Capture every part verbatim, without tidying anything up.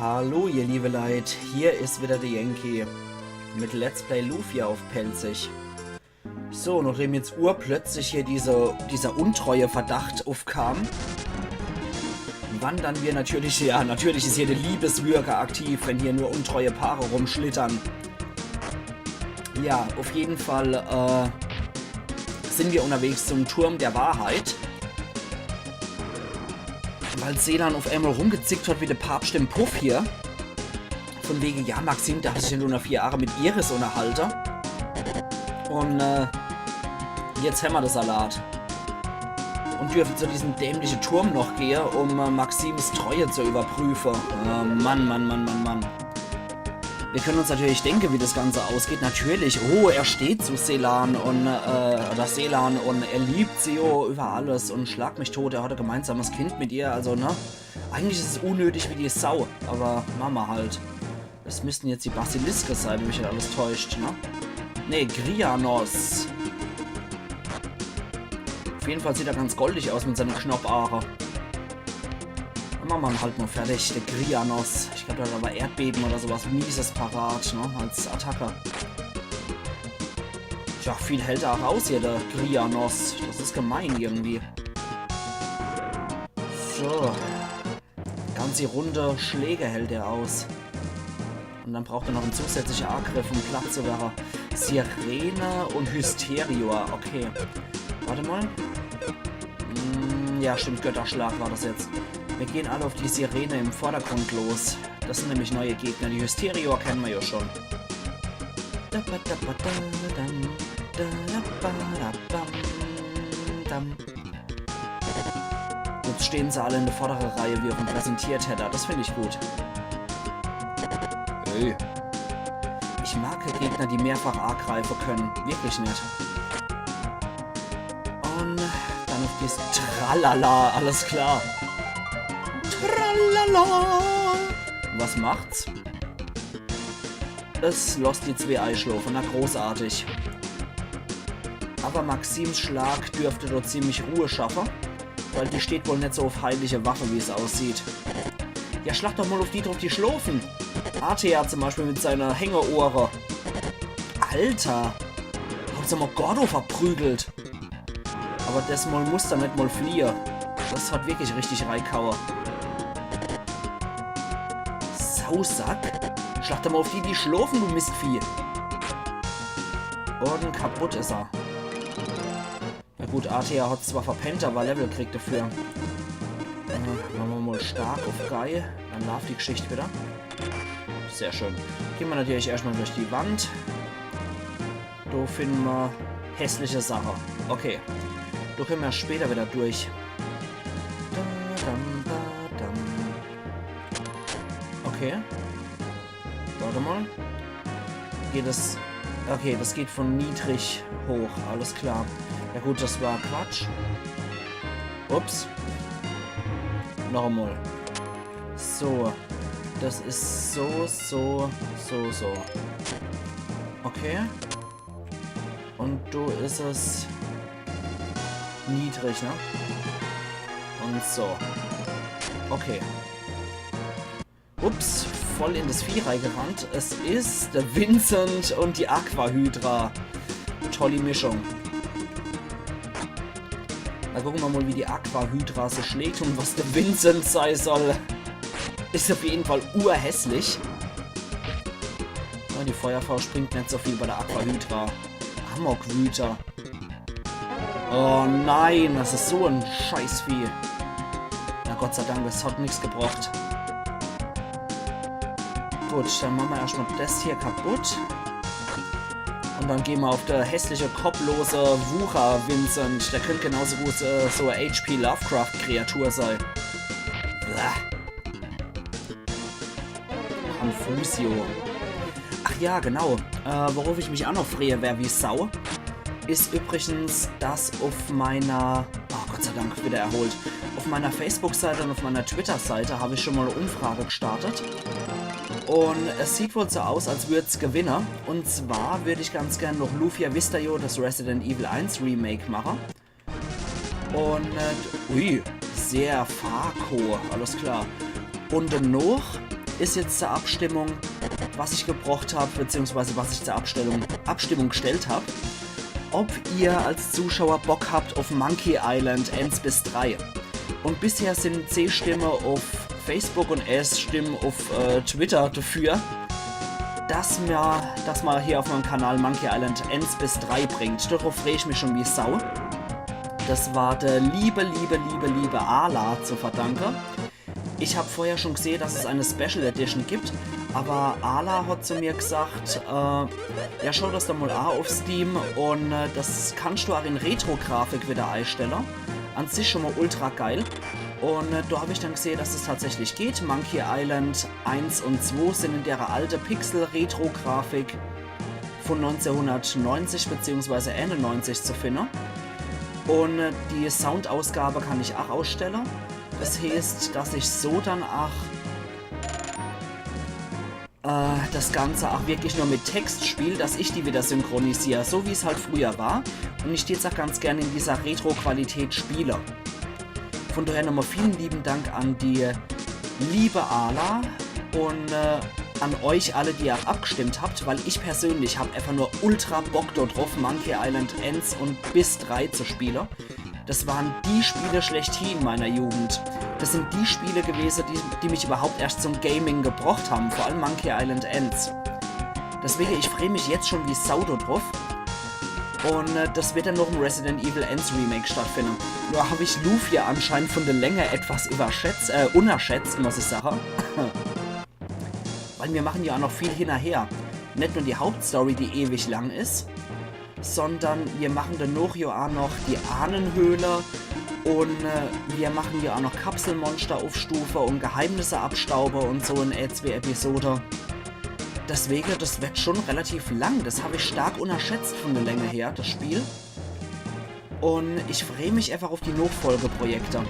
Hallo, ihr liebe Leit, hier is wieder der Yankee mit Let's Play Lufia uff Pälzisch. So, nachdem jetzt urplötzlich hier diese, dieser Untreue-Verdacht uffkam, wandern wir natürlich, ja, natürlich is hier der Liebeswürger aktiv, wenn hier nur untreue Paare rumschlittern. Ja, uff jeden Fall, äh, sin wir unterwegs zum Turm der Wahrheit. Weil Selan uff emol rumgezickt hat wie der Papst im Puff hier. Von wege, ja, Maxim, der hat sich ja nur noch vier Jahre mit Iris unterhalte. Und, äh, jetzt hämmer de Salat. Und dürfen zu diesem dämlichen Turm noch gehe, um, äh, Maxims Treue zu überprüfen. Äh, Mann, Mann, Mann, Mann, Mann. Wir können uns natürlich denken, wie das Ganze ausgeht. Natürlich, oh, er steht zu Selan und, äh, oder Selan und er liebt sie, oh, über alles und schlag mich tot, er hat ein gemeinsames Kind mit ihr, also, ne? Eigentlich is es unnötig wie die Sau, aber Mama halt. Das müssten jetzt die Basiliske sein, wenn mich nicht alles täuscht, ne? Nee, Grianos. Uff jeden Fall sieht er ganz goldig aus mit seine Knoppaache. Dann mache mer halt mol fertig, der Grianos. Ich glaub, der hat aber Erdbeben oder sowas Mieses parat, ne? Als Attacke. Tja, viel hält er auch aus hier, der Grianos. Das is gemein irgendwie. So. Ganze Runde Schläge hält er aus. Und dann braucht er noch en zusätzlichen Angriff, um platt zu werre. Sirene und Hysteria, okay. Warte mal. Hm, ja, stimmt, Götterschlag war das jetzt. Wir gehen alle auf die Sirene im Vordergrund los. Das sind nämlich neue Gegner. Die Hysteria kennen wir ja schon. Jetzt stehen sie alle in der vorderen Reihe, wie auf dem Präsentierteller. Das find ich gut. Hey. Ich mag Gegner, die mehrfach angreifen können. Wirklich nicht. Und dann auf dieses Tralala. Alles klar. Tralala. Was macht's? Es lässt die zwei einschlafen. Na, großartig. Aber Maxims Schlag dürfte dort ziemlich Ruhe schaffen, weil die steht wohl nicht so auf heilige Waffe, wie es aussieht. Ja, schlag doch mal auf die drauf, die schlafen. Artea zum Beispiel mit seiner Hängeohre. Alter. Habt ihr mal Gordo verprügelt? Aber das Mal muss er nicht mal fliehen. Das hat wirklich richtig reingehauen. Sausack? Schlag doch mal auf die, die schlafen, du Mistvieh. Und kaputt is er. Na gut, Artea hat's zwar verpennt, aber Level kriegt dafür. Äh, mache mer mal stark auf Guy. Dann läuft die Geschichte wieder. Sehr schön. Gehen wir natürlich erstmal durch die Wand. Do finden wir hässliche Sache. Okay. Do können wir später wieder durch. Da, dam, da, dam. Okay. Warte mal. Geht es... Okay, das geht von niedrig hoch. Alles klar. Ja gut, das war Quatsch. Ups. Noch einmal. So. Das is so, so, so, so. Okay. Und do is es niedrig, ne? Und so. Okay. Ups, voll in das Vieh reingerannt. Es is der Vincent und die Aquahydra. Tolle Mischung. Na, gucken wir mal, wie die Aquahydra so schlägt und was der Vincent sei soll. Is auf jeden Fall urhässlich. Ja, die Feuerfaust bringt nicht so viel bei der Aquahydra. Amokwüter. Oh nein, das is so ein Scheißvieh. Na Gott sei Dank, das hat nix gebracht. Gut, dann mache mer erstmal das hier kaputt. Und dann gehen wir auf der hässliche, kopplose Wucher Vincent. Der könnte genauso gut, äh, so eine H P Lovecraft-Kreatur sein. Bäh. Confusio. Ach ja, genau. Äh, worauf ich mich auch noch freue, wär wie Sau, is übrigens, dass auf meiner, oh Gott sei Dank, wieder erholt, auf meiner Facebook-Seite und auf meiner Twitter-Seite habe ich schon mal eine Umfrage gestartet. Und es sieht wohl so aus, als würd's gewinnen. Und zwar würde ich ganz gern noch Lufia Vista, jo, das Resident Evil eins Remake machen. Und, äh, ui, sehr Farco, alles klar. Und noch is jetzt zur Abstimmung, was ich gebrocht hab, beziehungsweise was ich zur Abstellung, Abstimmung gestellt hab, ob ihr als Zuschauer Bock habt auf Monkey Island eins bis drei. Und bisher sind zeh Stimme auf Facebook und elf Stimme auf äh, Twitter dafür, dass mer, dass mer hier auf meinem Kanal Monkey Island eins bis drei bringt. Darauf freu ich mich schon wie Sau. Das war der liebe, liebe, liebe, liebe Ala zu verdanke. Ich hab vorher schon gesehen, dass es eine Special Edition gibt, aber Ala hat zu mir gesagt, äh, ja, schau das doch mal an auf Steam und äh, das kannst du auch in Retro-Grafik wieder einstellen. An sich schon mal ultra geil. Und äh, da hab ich dann gesehen, dass es tatsächlich geht. Monkey Island eins und zwei sind in der alte Pixel-Retro-Grafik von neunzehnhundertneunzig beziehungsweise einundneunzig zu finden. Und äh, die Soundausgabe kann ich auch ausstellen. Das heißt, dass ich so dann auch äh, das Ganze auch wirklich nur mit Text spiel, dass ich die wieder synchronisiere, so wie es halt früher war. Und ich jetzt auch ganz gerne in dieser Retro-Qualität spiele. Von daher nochmal vielen lieben Dank an die liebe Ala und äh, an euch alle, die auch abgestimmt habt, weil ich persönlich hab einfach nur ultra Bock dort drauf, Monkey Island eins und bis drei zu spielen. Das waren die Spiele schlechthin in meiner Jugend. Das sind die Spiele gewesen, die, die mich überhaupt erst zum Gaming gebracht haben, vor allem Monkey Island eins. Deswegen, ich freu mich jetzt schon wie Sau da drauf. Und äh, das wird dann noch im Resident Evil eins Remake stattfinden. Nur hab ich Lufia anscheinend von der Länge etwas überschätzt, äh, unterschätzt, muss ich sagen. Weil wir machen ja auch noch viel hinterher. Nicht nur die Hauptstory, die ewig lang ist, sondern wir machen dann noch ja auch noch die Ahnenhöhle und äh, wir machen ja auch noch Kapselmonster aufstufe und Geheimnisse abstaube und so in äh, zwei Episode. Deswegen, das wird schon relativ lang. Das hab ich stark unterschätzt von der Länge her, das Spiel. Und ich freu mich einfach auf die Nachfolgeprojekte.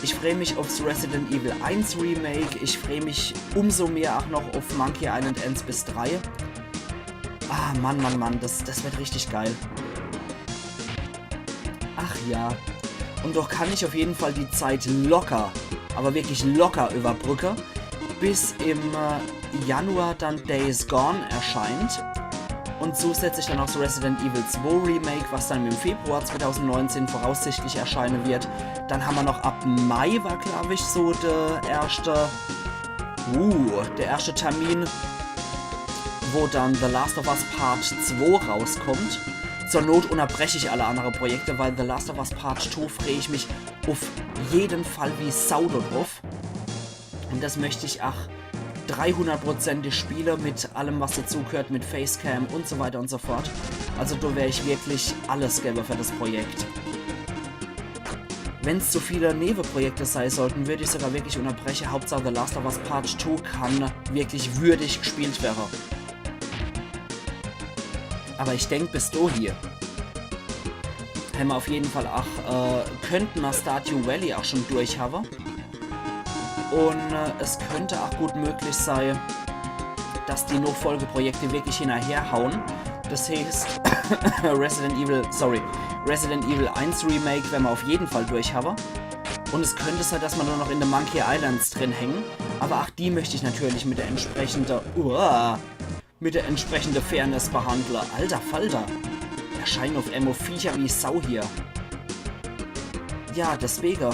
Ich freu mich aufs Resident Evil eins Remake. Ich freu mich umso mehr auch noch auf Monkey Island eins bis drei. Ah, Mann, Mann, Mann, das, das wird richtig geil. Ach ja. Und doch kann ich auf jeden Fall die Zeit locker, aber wirklich locker überbrücke, bis im äh, Januar dann Days Gone erscheint. Und zusätzlich dann auch so Resident Evil zwei Remake, was dann im Februar zweitausendneunzehn voraussichtlich erscheinen wird. Dann haben wir noch ab Mai, war, glaube ich, so der erste, uh, der erste Termin, wo dann The Last of Us Part zwei rauskommt. Zur Not unterbreche ich alle anderen Projekte, weil The Last of Us Part zwei freue ich mich auf jeden Fall wie Sau drauf. Und das möchte ich auch dreihundertprozentig spiele mit allem, was dazugehört, mit Facecam und so weiter und so fort. Also da werde ich wirklich alles geben für das Projekt. Wenn's zu viele Nebenprojekte sein sollten, würde ich sogar wirklich unterbrechen. Hauptsache The Last of Us Part zwei kann wirklich würdig gespielt werden. Aber ich denk, bis dahin haben wir auf jeden Fall auch, äh, könnten wir Stardew Valley auch schon durch haben. Und äh, es könnte auch gut möglich sein, dass die Nachfolgeprojekte wirklich hinterherhauen. Das heißt, Resident Evil, sorry, Resident Evil eins Remake werden wir auf jeden Fall durch haben. Und es könnte sein, dass wir nur noch in den Monkey Islands drin hängen. Aber auch die möchte ich natürlich mit der entsprechenden, uah, mit der entsprechenden Fairness behandle. Alter Falter. Erscheinen auf emol Viecher wie Sau hier. Ja, deswegen.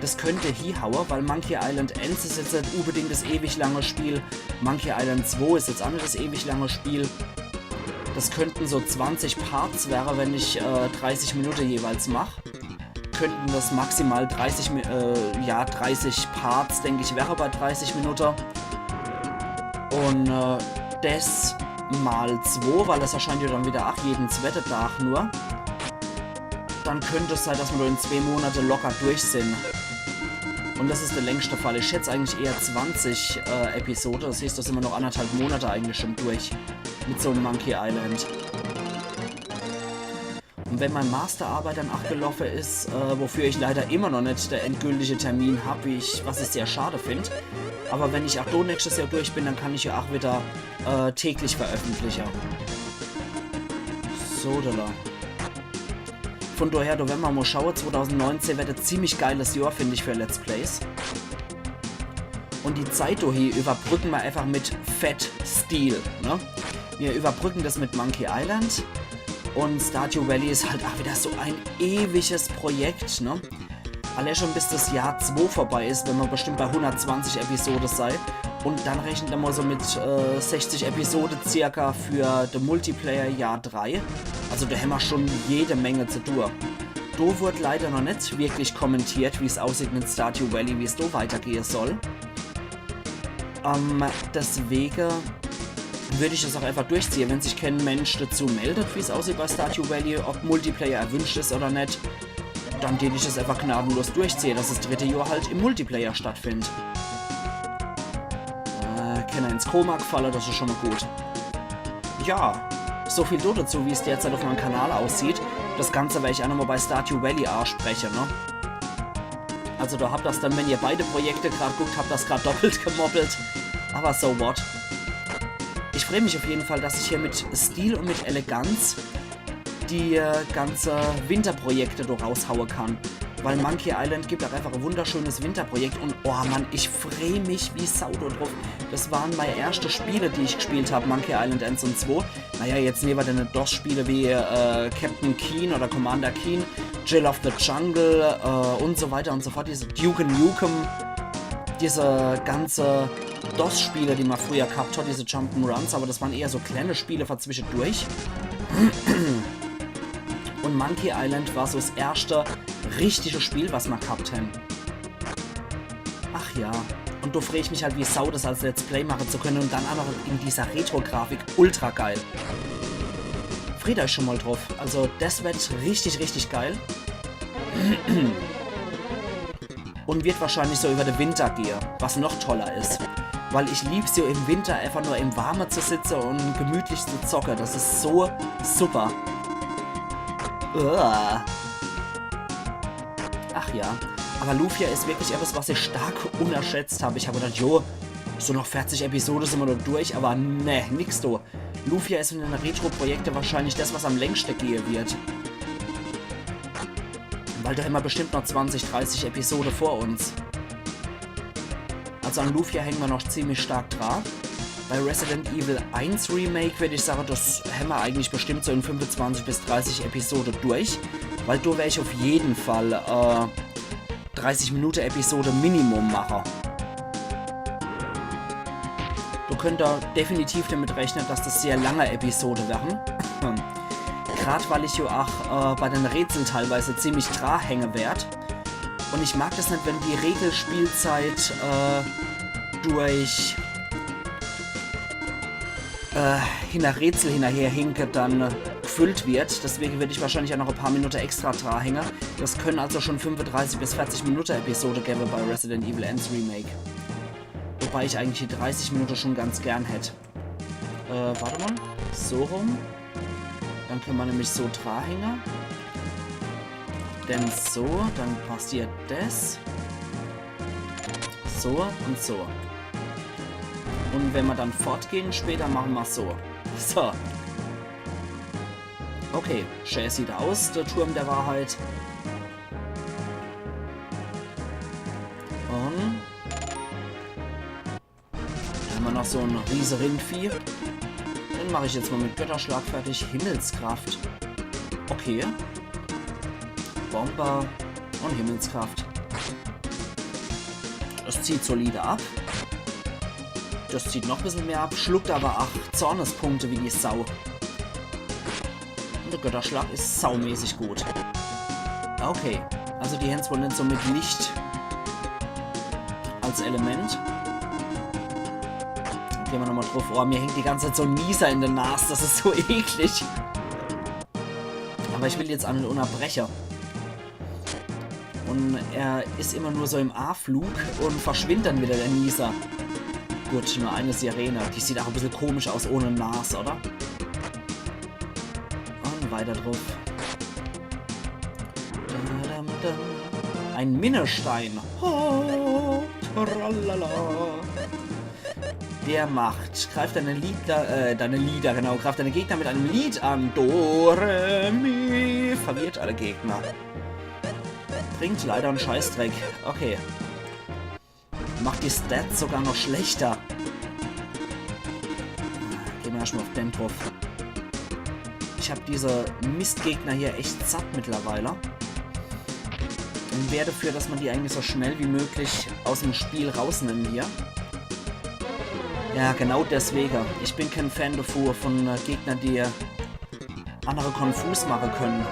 Das könnte hiehaue, weil Monkey Island eins ist jetzt nicht unbedingt das ewig lange Spiel. Monkey Island zwei ist jetzt auch nicht das ewig lange Spiel. Das könnten so zwanzig Parts wäre, wenn ich äh, dreißig Minuten jeweils mach. Könnten das maximal dreißig, Mi- äh, ja, dreißig Parts, denke ich, wäre bei dreißig Minuten. Und äh, das mal zwei, weil das erscheint ja dann wieder auch jeden zweiten Tag nur. Dann könnte es sein, dass wir nur in zwei Monate locker durch sind. Und das ist der längste Fall. Ich schätze eigentlich eher zwanzig äh, Episode. Das heißt, da sind wir noch anderthalb Monate eigentlich schon durch mit so einem Monkey Island. Und wenn meine Masterarbeit dann auch gelaufen ist, äh, wofür ich leider immer noch nicht der endgültige Termin hab, wie ich, was ich sehr schade find, aber wenn ich auch do nächstes Jahr durch bin, dann kann ich ja auch wieder äh, täglich veröffentlichen. So, da. Von daher, da werden wir mal schauen, zweitausendneunzehn wird ein ziemlich geiles Jahr, finde ich, für Let's Plays. Und die Zeit do hie überbrücken mer einfach mit fett Steel, ne? Mir überbrücken das mit Monkey Island. Und Stardew Valley is halt ach wieder so ein ewiges Projekt, ne? Alle schon bis das Jahr zwei vorbei is, wenn mer bestimmt bei hundertzwanzig Episode sei. Und dann rechnet mer mal so mit äh, sechzig Episode circa für de Multiplayer Jahr drei. Also do hämmer schon jede Menge zu tun. Do wurd leider noch net wirklich kommentiert, wie's aussieht mit Stardew Valley, wie's do weitergehe soll. Ähm, deswege würd ich das auch einfach durchziehe. Wenn sich kein Mensch dazu meldet, wie's aussieht bei Stardew Valley, ob Multiplayer erwünscht is oder net, dann tät ich das einfach gnadenlos durchziehe, dass das dritte Jahr halt im Multiplayer stattfindet. Äh, kenner ins Koma gefalle, das is schon mal gut. Ja, so viel do dazu, wie's derzeit auf meinem Kanal aussieht. Das Ganze werd ich auch nochmal bei Stardew Valley anspreche, ne? Also do habt das dann, wenn ihr beide Projekte grad guckt, habt das grad doppelt gemoppelt. Aber so what. Ich freu mich auf jeden Fall, dass ich hier mit Stil und mit Eleganz die äh, ganze Winterprojekte do raushaue kann. Weil Monkey Island gibt auch einfach ein wunderschönes Winterprojekt und oh Mann, ich freu mich wie Sau do drauf. Das waren meine erste Spiele, die ich gespielt hab, Monkey Island eins und zwei. Naja, jetzt newe denne dos-Spiele wie äh, Captain Keen oder Commander Keen, Jill of the Jungle äh, und so weiter und so fort. Diese Duke Nukem, diese ganze dos-Spiele, die man früher gehabt hat, diese Jump'n'Runs, aber das waren eher so kleine Spiele für zwischendurch. Und Monkey Island war so das erste richtige Spiel, was ma gehabt haben. Ach ja. Und do freu ich mich halt wie Sau, das als Let's Play machen zu können und dann auch noch in dieser Retro-Grafik. Ultra geil. Freut euch schon mal drauf. Also das wird richtig, richtig geil. Und wird wahrscheinlich so über den Winter gehe, was noch toller is. Weil ich lieb's ja im Winter einfach nur im Warme zu sitze und gemütlich zu zocke. Das is so super. Uah. Ach ja. Aber Lufia is wirklich etwas, was ich stark unterschätzt hab. Ich hab gedacht, jo, so noch vierzig Episode sin ma do durch, aber ne, nix do. Lufia is in den Retro-Projekte wahrscheinlich das, was am längste gehe wird. Weil do hämmer bestimmt noch zwanzig, dreißig Episode vor uns. Also an Lufia hängen ma noch ziemlich stark dran. Bei Resident Evil eins Remake würd ich sagen, das hämmer eigentlich bestimmt so in fünfundzwanzig bis dreißig Episode durch. Weil do werd ich auf jeden Fall äh, dreißig Minute Episode Minimum mache. Do könnt ihr definitiv damit rechnen, dass das sehr lange Episode werden. Grad weil ich jo ach äh, bei den Rätsel teilweise ziemlich dran hänge werd. Und ich mag das net, wenn die Regelspielzeit äh, durch äh, hinter Rätsel hinterher hinke dann äh, gefüllt wird. Deswegen würd ich wahrscheinlich auch noch ein paar Minuten extra dranhängen. Das können also schon fünfunddreißig bis vierzig Minuten Episode geben bei Resident Evil eins Remake. Wobei ich eigentlich die dreißig Minuten schon ganz gern hätt. Äh, warte mal. So rum. Dann können wir nämlich so dranhängen. Dann so, dann passiert das. So und so. Und wenn wir dann fortgehen später, machen wir so. So. Okay, schä sieht aus, der Turm der Wahrheit. Und dann haben wir noch so ein riese Rindvieh. Den mache ich jetzt mal mit Götterschlag fertig. Himmelskraft. Okay. Bomber und Himmelskraft. Das zieht solide ab. Das zieht noch ein bisschen mehr ab, schluckt aber ach Zornespunkte wie die Sau. Und der Götterschlag ist saumäßig gut. Okay, also die haben's wohl nicht so mit Licht als Element. Gehen wir nochmal drauf. Oh, mir hängt die ganze Zeit so ein Nieser in der Nase, das ist so eklig. Aber ich will jetzt auch nicht unterbrechen. Und er ist immer nur so im A-Flug und verschwindet dann wieder, der Nieser. Gut, nur eine Sirene. Die sieht auch ein bisschen komisch aus ohne Nase, oder? Und weiter drauf. Ein Minnestein. Oh, tralala. Der macht. Greift deine Lieder, äh, deine Lieder, genau. Greift deine Gegner mit einem Lied an. Do, re, mi. Verwirrt alle Gegner. Bringt leider einen Scheißdreck. Okay. Macht die Stats sogar noch schlechter. Gehn mer erschtmol uff den druff. Ich hab diese Mistgegner hier echt satt mittlerweile. Un wär dafür, dass mer die eigentlich so schnell wie möglich aus'm Spiel rausnemme hier. Ja, genau deswege. Ich bin kän Fan davor, von äh, Gegner, die annere konfus mache könne.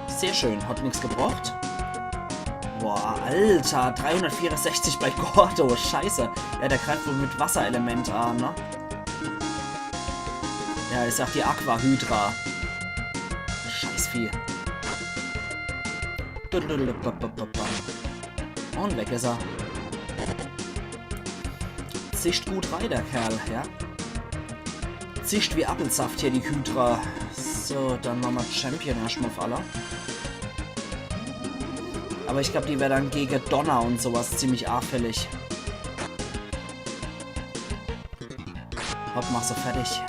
Sehr schön, hat nix gebracht. Boah, Alter, dreihundertvierundsechzig bei Gordo, scheiße. Ja, der greift wohl mit Wasserelement an, ne? Ja, is ach die Aqua-Hydra. Scheißvieh. Un weg is er. Zischt gut rei, der Kerl, ja. Zischt wie Appelsaft hier, die Hydra. So, dann mache mer Champion erschtmol uff alle. Aber ich glaub, die wär dann gege Donner un sowas ziemlich anfällig. Hopp, mach se fertig.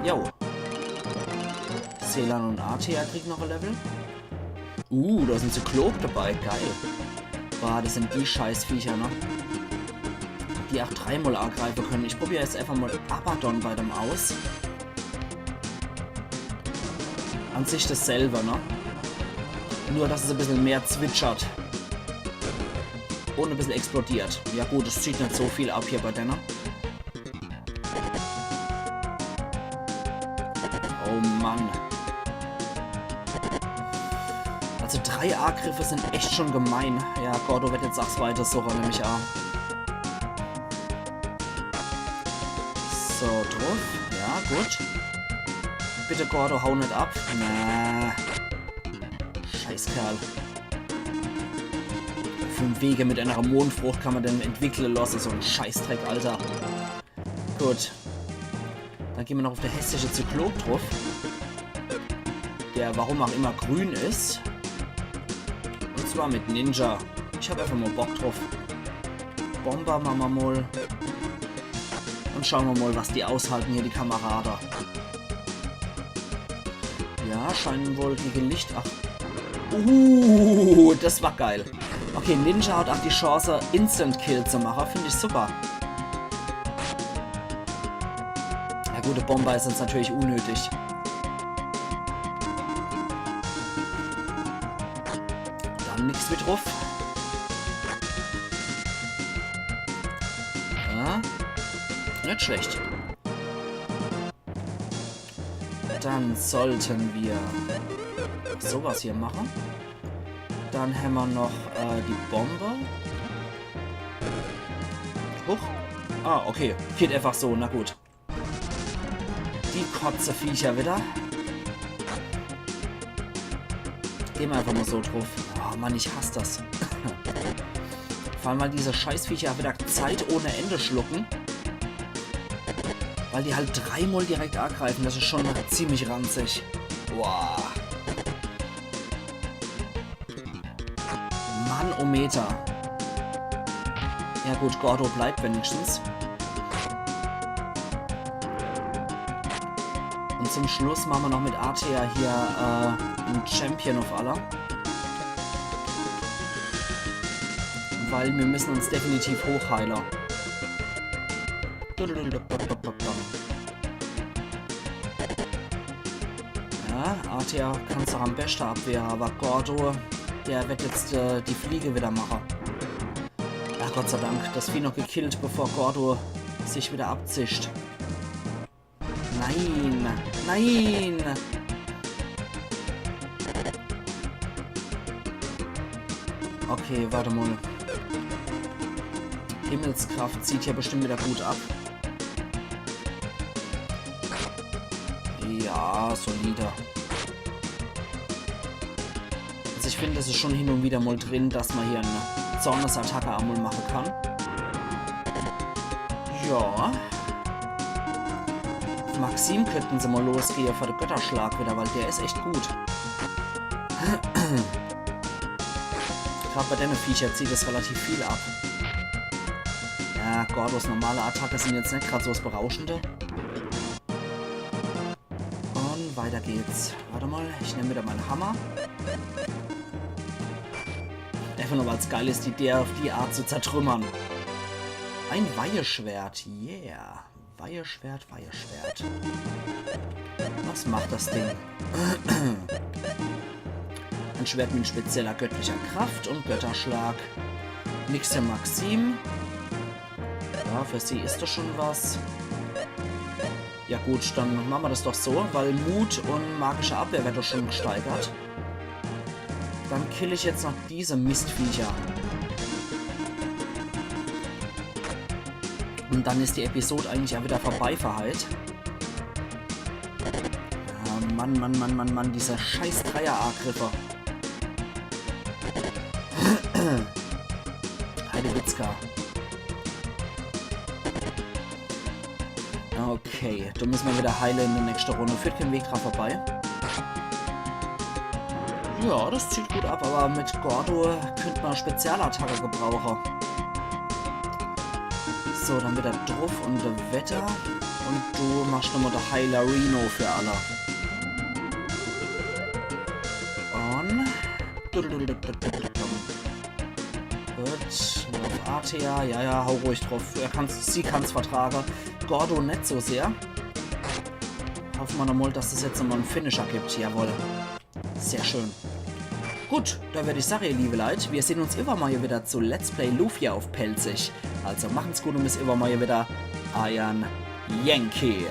Jo. Selan un Artea kriegen noch e Level. Uh, do is en Zyklop dabei. Geil. Boah, des sin die Scheißviecher, ne? Die ach dreimol agreife könne. Ich probier jetzt einfach mol Abaddon bei dem aus. An sich dasselbe, ne? Nur, dass es e bissel mehr zwitschert. Un e bissel explodiert. Ja gut, es zieht net so viel ab hier bei denne. Oh Mann. Also drei Agriffe sin echt schon gemein. Ja, Gordo werd jetzt ach weiter so, nemm ich an. So, druff. Ja, gut. Bitte, Gordo, hau net ab. Na. Scheißkerl. Vun wege, mit enner Mondfrucht kann mer den entwickle losse. So en Scheißdreck, Alter. Gut. Dann gehn mer noch uff de hässliche Zyklop druff. Der, warum ach immer, grün is. Un zwar mit Ninja. Ich hab einfach mol Bock druff. Bomber mache mer mol. Un schaue mer mol, was die aushalte hier, die Kamerade. Ja, scheinen wohl gege Licht. Ach. Uh, des war geil. Okay, Ninja hat ach die Chance, Instant Kill zu mache. Find ich super. Ja gut, de Bomber is jetzt natürlich unnötig. Dann nix mit druff. Ja. Net schlecht. Dann sollten wir sowas hier machen. Dann hämmer noch äh, die Bombe. Huch. Ah, okay. Geht einfach so, na gut. Die Kotzeviecher wieder. Gehn mer einfach mol so druff. Oh Mann, ich hass das. Vor allem, weil diese Scheißviecher wieder Zeit ohne Ende schlucken. Weil die halt dreimol direkt agreifen. Das is schon ziemlich ranzig. Boah. Mannometer. Ja gut, Gordo bleibt wenigstens. Un zum Schluss mache mer noch mit Artea hier äh, en Champion uff alle. Weil mir müssen uns definitiv hochheile. Ja, Artea kann's ach am beschte abwehre, aber Gordo, der werd jetzt äh, die Fliege wieder mache. Ja, Gott sei Dank, das Vieh noch gekillt, bevor Gordo sich wieder abzischt. Nein! Nein! Okay, wart mol. Himmelskraft zieht ja bestimmt wieder gut ab. Ja, solide. Also ich find, es is schon hin un wieder mol drin, dass mer hier e Zornesattacke emol mache kann. Ja. Uff Maxim könnten se mol losgehe für de Götterschlag wieder, weil der is echt gut. Grad bei denne Viecher zieht es relativ viel ab. Ja, Gordos normale Attacke sin jetzt net grad so das Berauschende. Un weiter geht's. Wart mol, ich nemm wieder mein Hammer. Ja Einfach nur, weil's geil is, die Deer uff die Art zu zertrümmern. Ein Weiheschwert, yeah. Weiheschwert, Weiheschwert. Was macht das Ding? Ein Schwert mit spezieller göttlicher Kraft und Götterschlag. Nix für Maxim. Ja, für sie is das schon was. Ja gut, dann mache mer das doch so, weil Mut und magische Abwehr werd doch schon gesteigert. Dann kill ich jetzt noch diese Mistviecher. Und dann is die Episode eigentlich ach wieder vorbei für heit. Ja, Mann, Mann, Mann, Mann, Mann, diese scheiß Dreier-Agriffe. Heidewitzka. Okay, do müsse mer wieder heile in der nächste Runde. Führt kein Weg dran vorbei. Ja, das zieht gut ab, aber mit Gordo könnt mer Spezialattacke gebrauche. So, dann wieder druff und weiter. Und du machst nochmal de Heiler Reno für alle. Und Gut, auf Artea. Ja, ja, hau ruhig druff. Er kann's, sie kann's vertrage. Gordo net so sehr. Hoffe mer nochmal, dass es jetzt nochmal en Finisher gibt. Jawohl. Sehr schön. Gut, dann werd ich sage, ihr liebe Leit, wir sehn uns iwwermorje wieder zu Let's Play Lufia auf Pälzisch. Also machen's gut und bis iwwermorje wieder. Eiern Yankee.